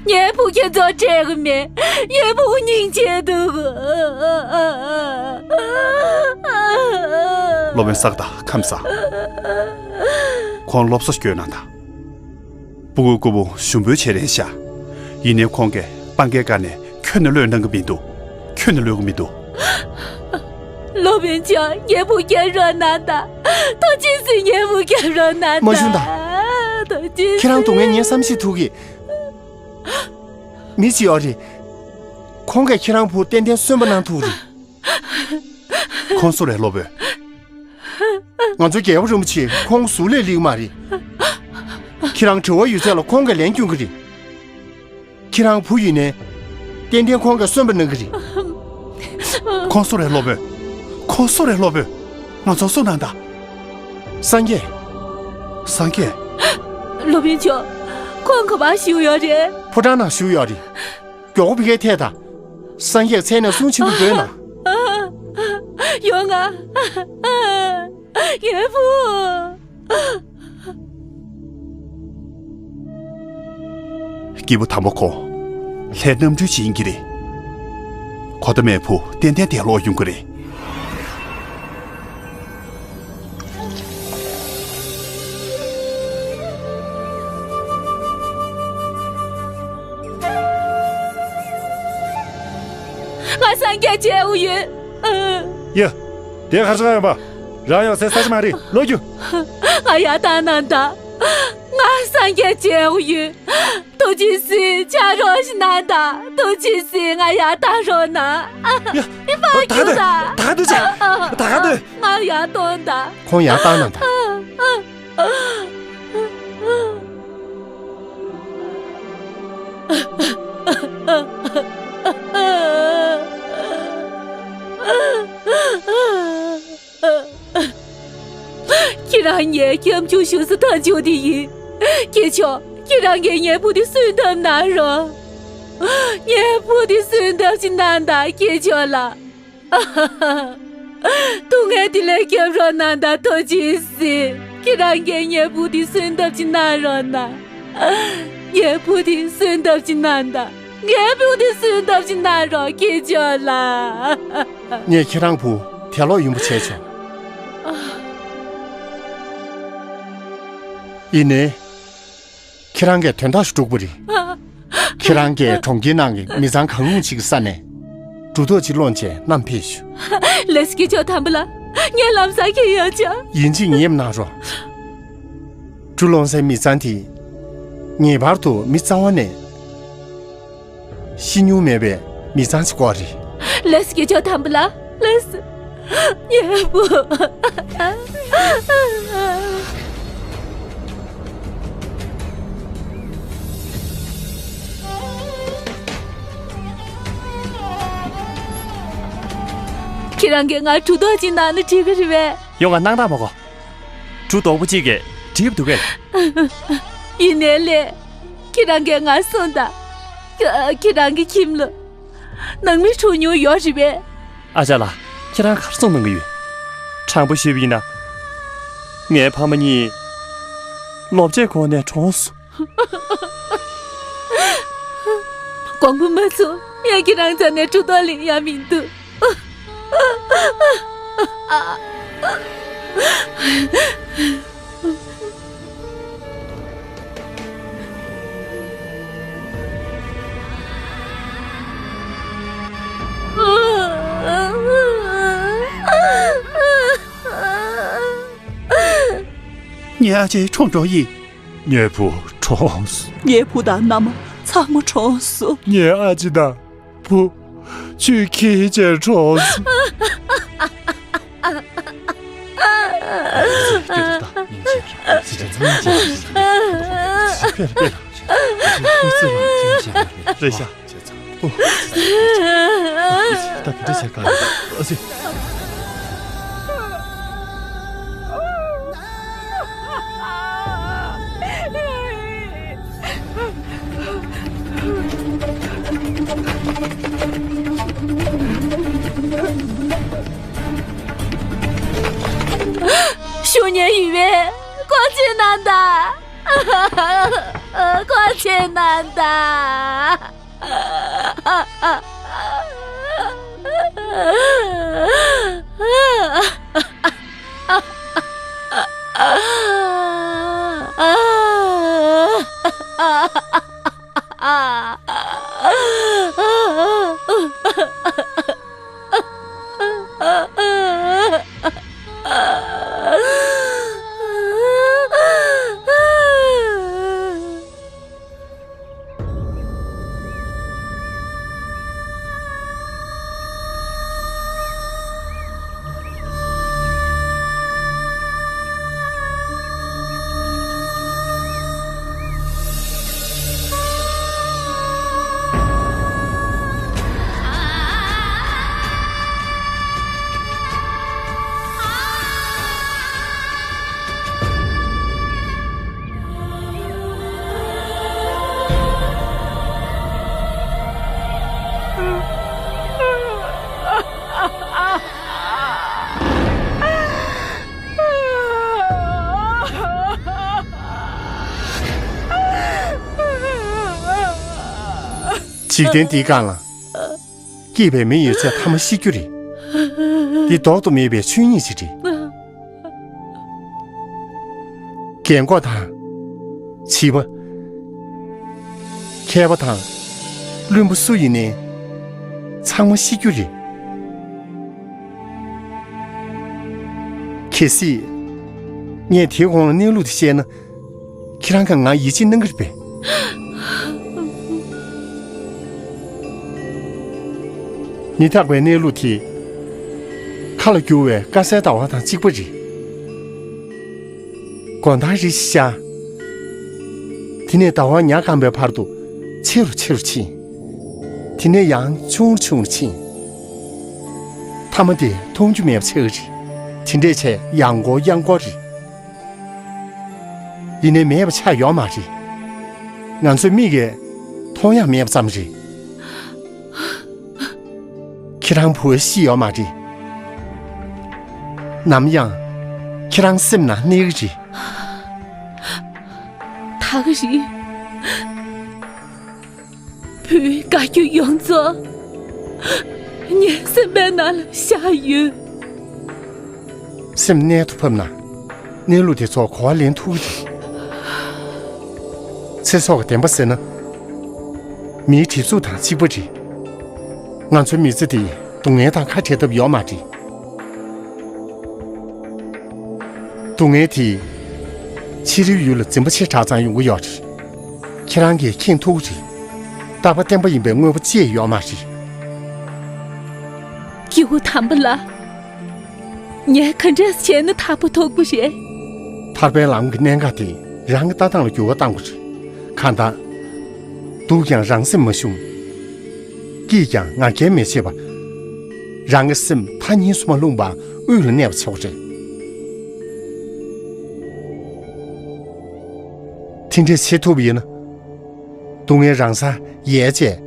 ངའི་བུ་ཁྱེད་ཚོར་སྤྲད་གི་མེད། ངའི་བུ་སྙིང་རྗེ་འདུག་སློབ་དཔོན་ས་ག་ད་ཁམས་བཟང་། ཁོང་སློབ་གསོ་སྐྱོན་གནང་དང་། སྤུ་གུ་སྐུ་བོ་ཞུམ་པོའི་བྱེད་རན་ཤག་ཡིན་ནའི་ཁོང་གིས་སྤང་གའི་སྒང་ནས་ཁྱོན་ནས་གློད་གནང་གི་མི་འདུག་ཁྱོན་ནས་གློད་གི་མི་འདུག་སློབ་དཔོན་མཆོག་ངའི་བུ་སྐྱོབ་རོགས་གནང་དང་། ཐུགས་རྗེ་ཆེ། ངའི་བུ་སྐྱོབ་རོགས་གནང་དང་། མ་ཞུ་ད། ཐུགས་རྗེ་ཆེ། ཁྱེད་རང་སྡུག་བསྔལ་ངས་བསམ་ཤེས་ཐུབ་གི། མི་གཅིག་ཡོད་རེད། ཁོང་གིས་ཁྱེད་རང་བུ་ཏན་ཏན་གསོན་པོ་གནང་ཐུབ་རེད། ཁོང་སུ་རེད་སློབ་དཔོན། ང་ཚོ་རྒྱལ་བ་རིན་པོ་ཆེ་ཁོང་གཟུགས་ལས་སླེབས་མ་རེད། ཁྱེད་རང་དྲི་བ་ཡོད་ཚད་ལ་ཁོང་གིས་ལན་སྐྱོན་གི་རེད། ཁྱེད་རང་བུ་ཡིན་ནའི། ཏན་ཏན་ཁོང་གིས་གསོན་པོ་གནང་གི་རེད། ཁོང་སུ་རེད་སློབ་དཔོན། ཁོང་སུ་རེད་སློབ་དཔོན། ང་ཚོ་སུ་ནང་ད། སངས་རྒྱས། སངས་རྒྱས། སློབ་དཔོན་མཆོག་ཁོང་ག་པར་བཞུགས་ཡོད་རེད། ཕོ་བྲང་ནང་བཞུགས་ཡོད་རེད། མགྱོགས་པོ་ཕ་གིར་ཐད་དང་། སངས་རྒྱས་མཚན་ནས་གསུང་ཆེན་པོ་འདོན་ན། ཡོང་ང་། ངའི་བུ། སྐྱེས་བུ་དམ་པ་ཁོ། ལྷའི་རྣམ་སྤྲུལ་ཅིག་ཡིན་གྱི་རེད། གོ་ད་མའི་བུ་ཏན་ཏན་དེ་ལོག་ཡོང་གི་རེད། ང་སངས་རྒྱས་མཇལ་དགོས་ཡོད། ཡ། དེ་གར་ཆགས་ཡོང་པ། རང་ཡང་ཟེར་ས་ཞིག་མ་རེད་ལོ་རྒྱུ། ང་ཡར་བཏང་གནང་དང་། ང་སངས་རྒྱས་མཇལ་དགོས་ཡོད། ཐུགས་རྗེ་ཆེ། ཕྱག་རོགས་ཤིག་གནང་དང་། ཐུགས་རྗེ་ཆེ། ང་ཡར་བཏང་རོགས་གནང་། ཡ། ཨི་ཕ་ད་རྒྱུགས་དང་། ད་དུས་ཆེ། ད་ག་དུས། ང་ཡར་གཏོང་དང་། ཁོང་ཡར་བཏང་གནང་དང་། ཁྱེད་རང་ངའི་སྐྱབས་འཇུག་ཞུ་ས་ཐག་ཆོད་དེ་ཡིན། སྐྱེས་མཆོག་ཁྱེད་རང་གིས་ངའི་བུ་དེ་གསོན་ཐབས་གནང་རོགས། ངའི་བུ་དེ་གསོན་ཐབས་ཤིག་གནང་དང་སྐྱེས་མཆོག་ལགས། སྡུག་བསྔལ་དེ་ལས་སྐྱོབ་རོགས་གནང་དང་། ཐུགས་རྗེ་ཆེ། ཁྱེད་རང་གིས་ངའི་བུ་དེ་གསོན་ཐབས་ཤིག་གནང་རོགས་གནང་། ངའི་བུ་དེ་གསོན་ཐབས་ཤིག་གནང་དང་། ངའི་བུ་དེ་གསོན་ཐབས་ཤིག་གནང་རོགས། སྐྱེས་མཆོག་ལགས། ངས་ཁྱེད་རང་བུ་དེ་ལོག་ཡོང་བ་བྱས་ཆོག་ཡིན་ནའི། ཁྱེད་རང་གིས་དོན་དག་ཞིག་སྒྲུབ་དགོས་རེད། ཁྱེད་རང་གིས་གྲོང་ཁྱེར་ནང་གི་མི་ཚང་གང་རུང་ཅིག་གི་ས་ནས་གྲུ་ཐོག་ཅིག་སློང་བྱས་བསྣམས་ཕེབས་ཤོག་ལགས་སོ། སྐྱེས་མཆོག་དམ་པ་ལགས། ངས་ལམ་སང་ཁྱེར་ཡོང་ཆོག་ཡིན་གཅིག་ངེས་གནང་རོགས། གྲུ་སློང་སའི་མི་ཚང་དེ་ངེས་པར་དུ་མི་རྩ་བ་ནས། ཤི་མྱོང་མེད་པའི་མི་ཚང་ཅིག་དགོས་རེད། ལགས་སོ། སྐྱེས་མཆོག་དམ་པ་ལགས། ལགས་སོ། ངའི་བུ། ཁྱེད་རང་གིས་ང་གྲུ་ཐོག་ཅིག་གནང་ན་འགྲིག་གི་རེད་པས། ཡོང་ང་གནང་དང་མ་གོ། གྲུ་རྡོག་པོ་གཅིག་གིས་འགྲིག་འདུག་གས། ཡིན་ནའི་ལགས། ཁྱེད་རང་གིས་ང་གསུངས་དང་། ཁྱེད་རང་གི་ཁྱིམ་ལ་ནང་མི་གྲོངས་མྱོང་ཡོད་རེད་པས། ཨ་ཅག་ལགས། ཁྱེད་རང་ག་རེ་གསུང་གནང་གི་ཡོད། དྲང་པོ་ཞུས་པ་ཡིན་ན། ངའི་ཕ་མ་གཉིས་ལོ་བརྒྱད་གོང་ནས་གྲོངས་སོང་། དགོངས་པ་མ་ཚོམ། ངས་ཁྱེད་རང་རྩ་ནས་གྲུ་ཐོག་ལེན་ཡ་མི་འདུག་ངའི་ཨ་ཅེ་གྲོངས་གྲོངས་ཡིན། ངའི་བུ་གྲོངས་སོང་། ངའི་བུ་དང་མནའ་མ་ཚང་མ་གྲོངས་སོང་། ངའི་ཨ་ཅེ་དང་བུ་ཆུས་ཁྱེར་བྱས་གྲོངས་སོང་། རེད་ཤག་ད་ག་འདྲ་བྱས་ག་ཨ་ཙི། ཤུགས་ཉེ་ཡིན་པས་སྐོར་ཆེན་གནང་དང་། སྐོར་ཆེན་གནང་དང་། འཇིག་རྟེན་འདིའི་སྒང་ལ། སྐྱིད་པའི་མི་ཡོད་ཚད་ཐ་མ་ཤི་རྒྱུ་རེད། འདི་ལྡོག་ཏུ་མེད་པའི་ཆོས་ཉིད་ཅིག་རེད། རྒན་གོག་དང་། བྱིས་པ། མཁས་པ་དང་། བླུན་པོ་སུ་ཡིན་ནའི། ཚང་མ་ཤི་རྒྱུ་རེད། གལ་སྲིད། ངས་དེའི་གོང་ལ་གནས་ལུགས་དེ་བཤད་ན། ཁྱེད་རང་གིས་ང་ཡིད་ཆེས་གནང་གི་རེད་པས། མི་རྟག་པའི་གནས་ལུགས་དེ། མཁའ་ལ་རྒྱུ་བའི་དཀར་གསལ་ཟླ་བ་དང་གཅིག་པ་རེད། དགོང་དག་རེ་ཤར། དེ་ནས་ཟླ་བ་ཉ་སྐམ་པའི་བར་དུ་ཆེ་རུ་ཆེ་རུ་ཕྱིན། དེ་ནས་ཡང་ཆུང་རུ་ཆུང་རུ་ཕྱིན། མཐའ་མ་དེ་མཐོང་རྒྱུ་མེད་པ་ཆགས་ཀྱི་རེད། དེ་འདྲས་བྱས་ཡང་འགོར་ཡང་འགོར་རེད། ཡིན་ནའི་མེད་པ་ཆགས་ཡོད་མ་རེད། ང་ཚོའི་མིག་གིས་མཐོང་ཡག་མེད་པ་ཙམ་རེད། ཁྱེད་རང་བུ་ཤི་ཡོད་མ་རེད། ནམ་ཡང་ཁྱེད་རང་སེམས་ནང་གནས་ཀྱི་རེད། ད་ག་རེད། བུའི་དགའ་སྐྱིད་ཡོངས་རྫོགས་ངའི་སེམས་པའི་ནང་ལ་བཞག་ཡོད། སེམས་རྣལ་དུ་ཕབ་ན། གནས་ལུགས་དེ་ཚོ་གོ་བ་ལེན་ཐུབ་ཀྱི་རེད། ཚེ་སྲོག་གི་བདེན་པ་ཟེར་ན། མིའི་གྲིབ་གཟུགས་དང་གཅིག་པ་རེད། ང་ཚོའི་མི་ཚེ་འདི་སྡུག་བསྔལ་དང་ཁ་བྲལ་ཐབས་ཡོད་མ་རེད། སྡུག་བསྔལ་དེ། ཕྱི་རོལ་ཡུལ་ལ་འཛིན་པ་ཆེ་དྲགས་ཙང་ཡོང་གི་ཡོད་རེད། ཁྱེད་རང་གིས་མཁྱེན་ཐུབ་ཀྱི་རེད། རྟག་པ་བརྟན་པ་ཡིན་པའི་དངོས་པོ་ཅི་ཡང་ཡོད་མ་རེད། སྐྱེས་བུ་དམ་པ་ལགས། ངས་ག་འདྲས་བྱས་ན་ཐར་པ་ཐོབ་ཀྱི་རེད། ཐར་པའི་ལམ་གྱི་གནད་འགག་དེ་རང་གི་ལྟ་སྟངས་ལ་འགྱུར་བ་གཏང་དགོས་རེད། གང་ལྟར། སྡུག་ཀྱང་རང་སེམས་མ་ཞུམ། སྐྱིད་ཀྱང་ང་རྒྱལ་མི་བྱེད་པ། རང་གི་སེམས་མཐའ་གཉིས་སུ་མ་ལྷུང་བར་དབུས་ལ་གནས་པ་ཆོག་རེད། དེ་འདྲས་བྱེད་ཐུབ་པ་ཡིན་ན། སྡུག་བསྔལ་རང་སར་ཡལ་བྱས།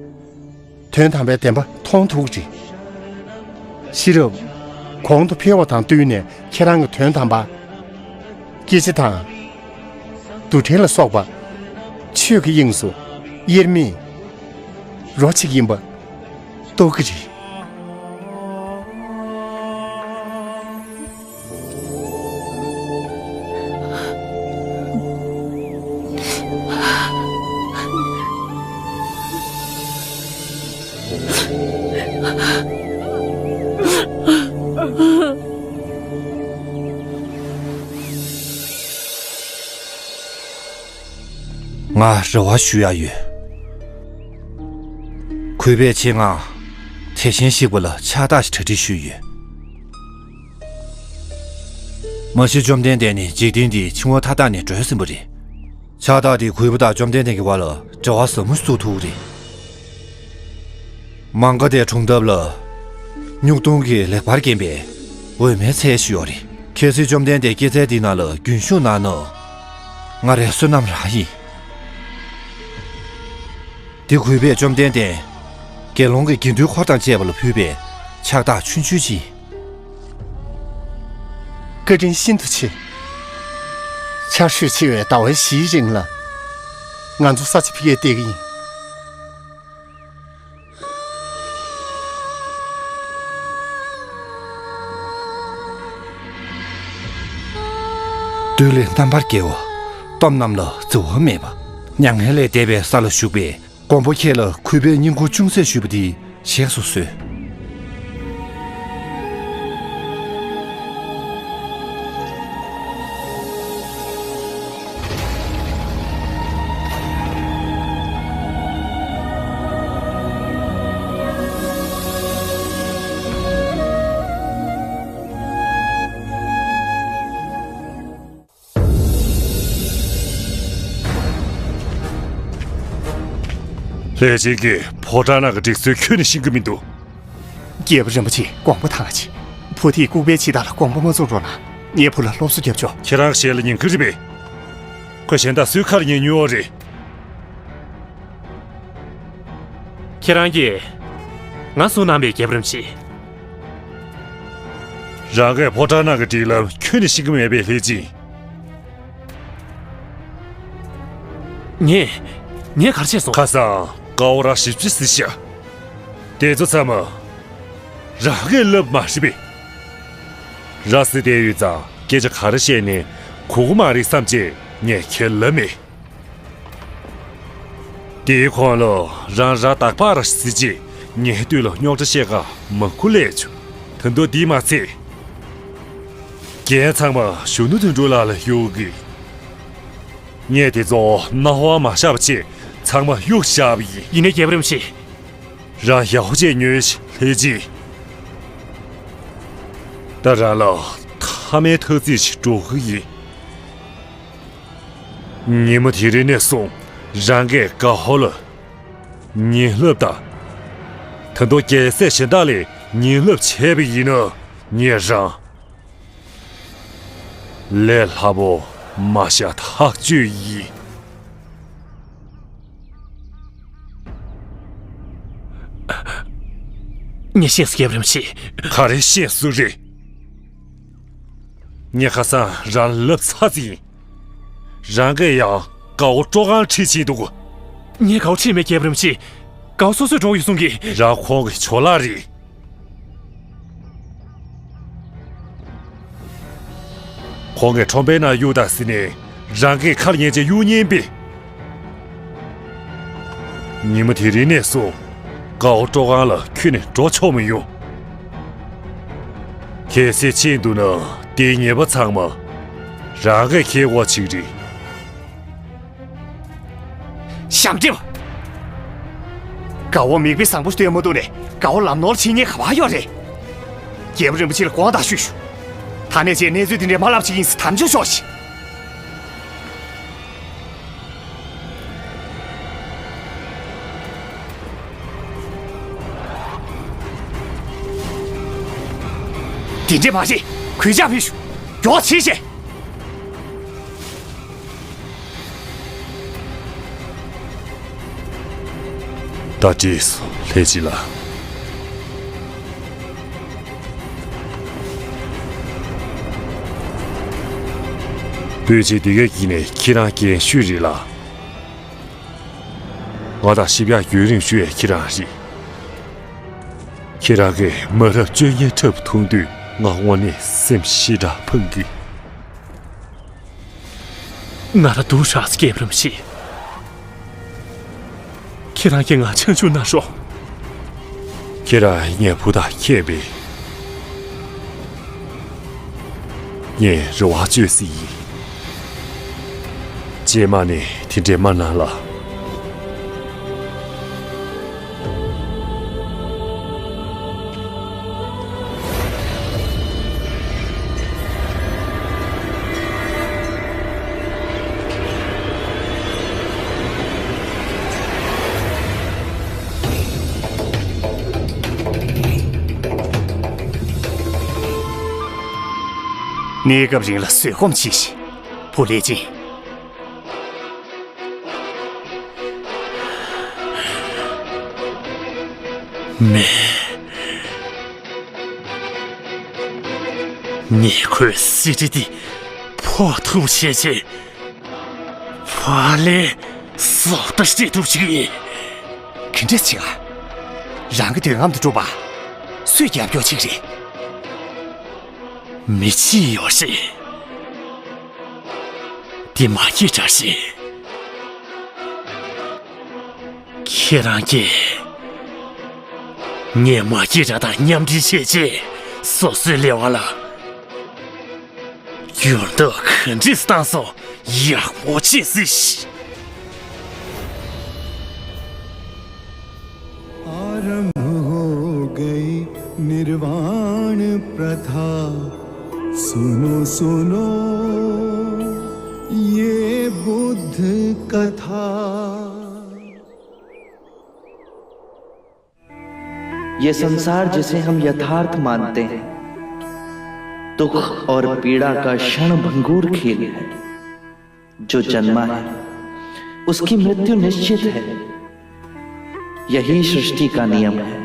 དོན་དམ་པའི་བདེན་པ་མཐོང་ཐུབ་ཀྱི་རེད། ཤེས་རབ། གོང་དུ་འཕེལ་བ་དང་བསྟུན་ནས་ཁྱེད་རང་གི་དོན་དམ་པ། སྐྱེ་འཆི་དང་། འདུ་འབྲལ་ལ་སོགས་པ། ཆོས་ཀྱི་དབྱིངས་སུ་དབྱེར་མེད་རོ་གཅིག་ཡིན་པ་རྟོགས་ཀྱི་རེད། ང་རེ་བ་ཞུ་ཡ་ཡོད། གུས་པས་ཆེད་མངགས་དེ་བཞིན་གཤེགས་པ་ལ་ཕྱག་རྟགས་ཤིག་གྲ་སྒྲིག་ཞུས་ཡོད། མ་གཞི་བཅོམ་ལྡན་འདས་ནི་འཇིག་རྟེན་འདིའི་འཆིང་བ་མཐའ་དག་ནས་གྲོལ་ཟིན་པ་རེད། ཕྱག་རྟགས་དེས་གུས་པ་དང་བཅོམ་ལྡན་འདས་ཀྱི་བར་ལ་འབྲེལ་བ་ཟབ་མོ་བཙུགས་ཐུབ་རེད། མ་ག་དྷའི་སྒྲུང་ལྡེབས་ལ་སྨྱུག་སྡོང་གི་ལེགས་པར་བརྒྱན་པའི་འོད་མའི་ཚལ་ཞིག་ཡོད་རེད། གལ་སྲིད་བཅོམ་ལྡན་འདས་སྐྱེད་ཚལ་འདི་ནང་ལ་རྒྱུན་ཞུགས་གནང་ན། ང་རའི་བསོད་ནམས་རང་ཡིན། དེ་གུས་པས་བཅོམ་ལྡན་འདས་ དགེ་སློང་གི་དགེ་འདུན་འཁོར་དང་བཅས་པ་ལ་ཕུལ་བའི་ཕྱག་རྟགས་ཆུང་ཆུང་ཅིག། བཀའ་དྲིན་ཤིན་ཏུ་ཆེ། ཆར་ཞོད་ཆེ་བའི་ཟླ་བ་བཞིའི་རིང་ལ། ང་ཚོ་ས་ཆ་ཕ་གིར་གཏད་ཀྱི་ཡིན། བདུད་ལས་རྣམ་པར་རྒྱལ་བ། གཏུམ་རྣམས་ལ་བརྫི་བ་མེད་པ། མྱ་ངན་ལས་འདས་པའི་ས་ལ་བཞུགས་པའི་མགོན་པོ་ཁྱེད་ལ་གུས་པས་བསྙེན་བཀུར་ཅུང་ཟད་ཞུས་པ་འདི་བཞེས་སུ་གསོལ། ལྷས་བྱིན་གྱིས་ཕོ་བྲང་ནང་གི་སྒྲིག་སྲོལ་ཁྱོན་ནས་ཤེས་ཀྱི་མི་འདུག། རྒྱལ་པོ་རིན་པོ་ཆེ་དགོངས་པ་དྭངས་ཤིག། བུ་དེས་ལྐུགས་པའི་ཕྱི་ཐག་ལ་དགོངས་པ་མ་ཚོམ་རོགས་གནང་། ངས་བུ་ལ་སློབ་གསོ་རྒྱབ་ཆོག། ཁྱེད་རང་གཞན་ལ་ཉན་གྱི་རེད་པས། ཁོས་གཞན་དག་སུའི་ཁ་ལ་ཉན་མྱོང་བ་རེད། ཁྱེད་རང་གིས་ང་བཟུང་གནང་བའི་རྒྱལ་པོ་རིན་པོ་ཆེ། རང་གིས་ཕོ་བྲང་ནང་གི་སྒྲིག་ལམ་ཁྱོན་ནས་ཤེས་ཀྱི་མེད་པས་ལྷས་བྱིན། ངས། ངས་ག་རེ་བྱས་སོང་། ཁ་སང་དཀའ་བ་ར་ཞིབ་ཅིག་གཟིགས་ཤག། དེ་ཚོ་ཚང་མ་རང་གིས་ལབ་མ་རེད་པས། ར་བཟི་བསྡད་ཡོད་ཙང་སྐད་ཆ་ག་རེ་བཤད་ནས་གོ་གི་མ་རེད་བསམ་བྱས་ངས་ཁས་ལབ་མེད། དེའི་གོང་ལ་རང་ར་དག་པ་ར་བཟི་བྱས་ངའི་སྟོད་ལ་རྙོག་དྲ་བཤད་ག་མང་པོ་སླེབས་བྱུང་། ད་དུང་འདི་མ་ཚད། རྒྱན་ཚང་མ་གཞོན་ནུ་དོན་གྲུབ་ལགས་ལ་གཡུགས་གི། ངས་དེ་ཚོ་སྣང་བ་མ་ཤར་བ་བྱས་ཚང་མ་གཡུགས་བཞག་པ་ཡིན། ཡིན་ནའི་རྒྱལ་པོ་རིན་པོ་ཆེ། རང་ཡག་པོ་བྱས་ཉོན་ཞིག་ལྷས་བྱིན། ད་རང་ལ་མཐའ་མའི་ཐུགས་རྗེ་ཞིག་འགྲོ་གི་ཡིན། ཉིན་མོ་དེ་རིང་ནས་བཟུང་རང་གིས་དགའ་ཧོ་ལ་ཉིན་ལྷབ་དང་། ད་དུང་རྒྱལ་སྲས་གཞན་དག་ལ་ཉིན་ལྷབ་བྱས་པ་ཡིན་ན་ངས་རང་ལས་སླ་པོ་མ་བཞག་ཐག་ཆོད་ཡིན། ངས་ཤེས་སོང་རྒྱལ་པོ་རིན་པོ་ཆེ། ག་རེ་ཤེས་སོང་རེད། ངས་ཁ་སང་རང་ལབ་ཚར་ཙམ་ཡིན། རང་གིས་ཡང་དགའ་བོ་སྤྲོ་ཁང་ཁྲིད་ཕྱིན་འདུག། ངས་དགའ་བོ་ཁྲིད་མེད་རྒྱལ་པོ་རིན་པོ་ཆེ། དགའ་བོ་སོ་སོས་འགྲོ་ཡོད་གསུང་གི། རང་ཁོང་གི་ཇོ་ལགས་རེད། ཁོང་གིས་ཁྲོམ་པའི་ནང་གཡུགས་དང་ཟེར་ནས་རང་གིས་ཁ་ལ་ཉན་བྱས་གཡུག་ཉན་པས། ཉིན་མོ་དེ་རིང་ནས་བཟུང་དགའ་བོ་སྤྲོ་ཁང་ལ་ཁྱོན་ནས་འགྲོ་ཆོག་མི་ཡོང་། གལ་སྲིད་ཕྱིན་འདུག་ན་དེའི་ཉེས་པ་ཚང་མ་རང་གིས་འཁྱེར་དགོས་ཅིག་རེད། ཞབས་འདྲེན་པ། དགའ་བོ་མིག་དཔེ་བཟང་པོ་སྟོན་མ་ཐུབ་ནས་དགའ་བོ་ལམ་ནོར་བྱེད་མཁན་ག་པར་ཡོད་རེད། རྒྱལ་པོ་རིན་པོ་ཆེ་ལ་དགོངས་དག་ཞུས་ཞུ། ད་ནས་བྱས་གནས་ཚུལ་དེ་འདྲའི་མ་ལབ་ཅིག་ཡིན་ཟེར་དམ་བཅའ་ཤོག་ཤིག། དེ་འདྲས་མ་བྱེད། གུས་ཕྱག་ཕུལ་ཞུ། མགྱོགས་བྱེད་ཤིག། ད་བྲིས་སོང་ལྷས་བྱིན་ལགས། བོད་ཆེན་འདི་གའི་དཀྱིལ་ནས་ཁྱེད་རང་རྒན་ཤོས་རེད་ལ། ང་དང་ཞིབ་ཡག་རྒྱུན་རིང་ཞུ་ཡས་ཁྱེད་རང་རེད། ཁྱེད་རང་གིས་མ་རབས་སྤྱོད་ངན་འཁྲབ་མཐོང་དུས་ང་དངོས་གནས་སེམས་ཞེ་དྲག་ཕངས་ཀྱི། ང་ལ་སྡུག་ཧྲག་སྐྱེས་པ་རིན་པོ་ཆེ། ཁྱེད་རང་གིས་ང་ཆང་ཆུང་གནང་རོགས། ཁྱེད་རང་ངའི་བུ་དང་ཁྱད་པས། ངས་རེ་བ་བཅོལ་སྲིད་ཡིན། རྗེས་མ་ནས་དེ་འདྲས་མ་གནང་ལ། གནས་སྐབས་རིང་ལ་བཟོད་སྒོམ་གྱིས་ཤིག། བུ་ལྷས་བྱིན། མེད། ངས་ཁོའི་གསེར་ཁྲི་དེ་ཕོག་ཐུབ་བྱས་རྗེས། ཕ་ལས་བཟོ་ལྟ་བྱེད་ཐུབ་ཅིག་ཡིན། ག་འདྲས་བྱེད་ཨ། རང་གི་འདོད་རྔམ་དུ་འགྲོ་བ། སུས་རྒྱབ་སྐྱོར་བྱེད་ཀྱི་རེད། མི་གཅིག་ཡོད་རེད། དེ་མ་སྐྱེས་དྲག་རེད། ཁྱེད་རང་གིས་ངས་མ་སྐྱེས་དྲག་དང་མཉམ་འབྲེལ་བྱས་རྗེས་སོ་སོའི་ལས་དབང་ལ་འགྱུར་ལྡོག་ག་འདྲས་བཏང་སོང་། ཡག་པོ་བྱས་ཟིག आरंभ हो गई निर्वाण प्रथा। सुनो सुनो ये बुद्ध कथा। ये संसार जिसे हम यथार्थ मानते हैं, दुख और पीड़ा का क्षण भंगुर खेल है। जो जन्मा है, उसकी मृत्यु निश्चित है। यही सृष्टि का नियम है।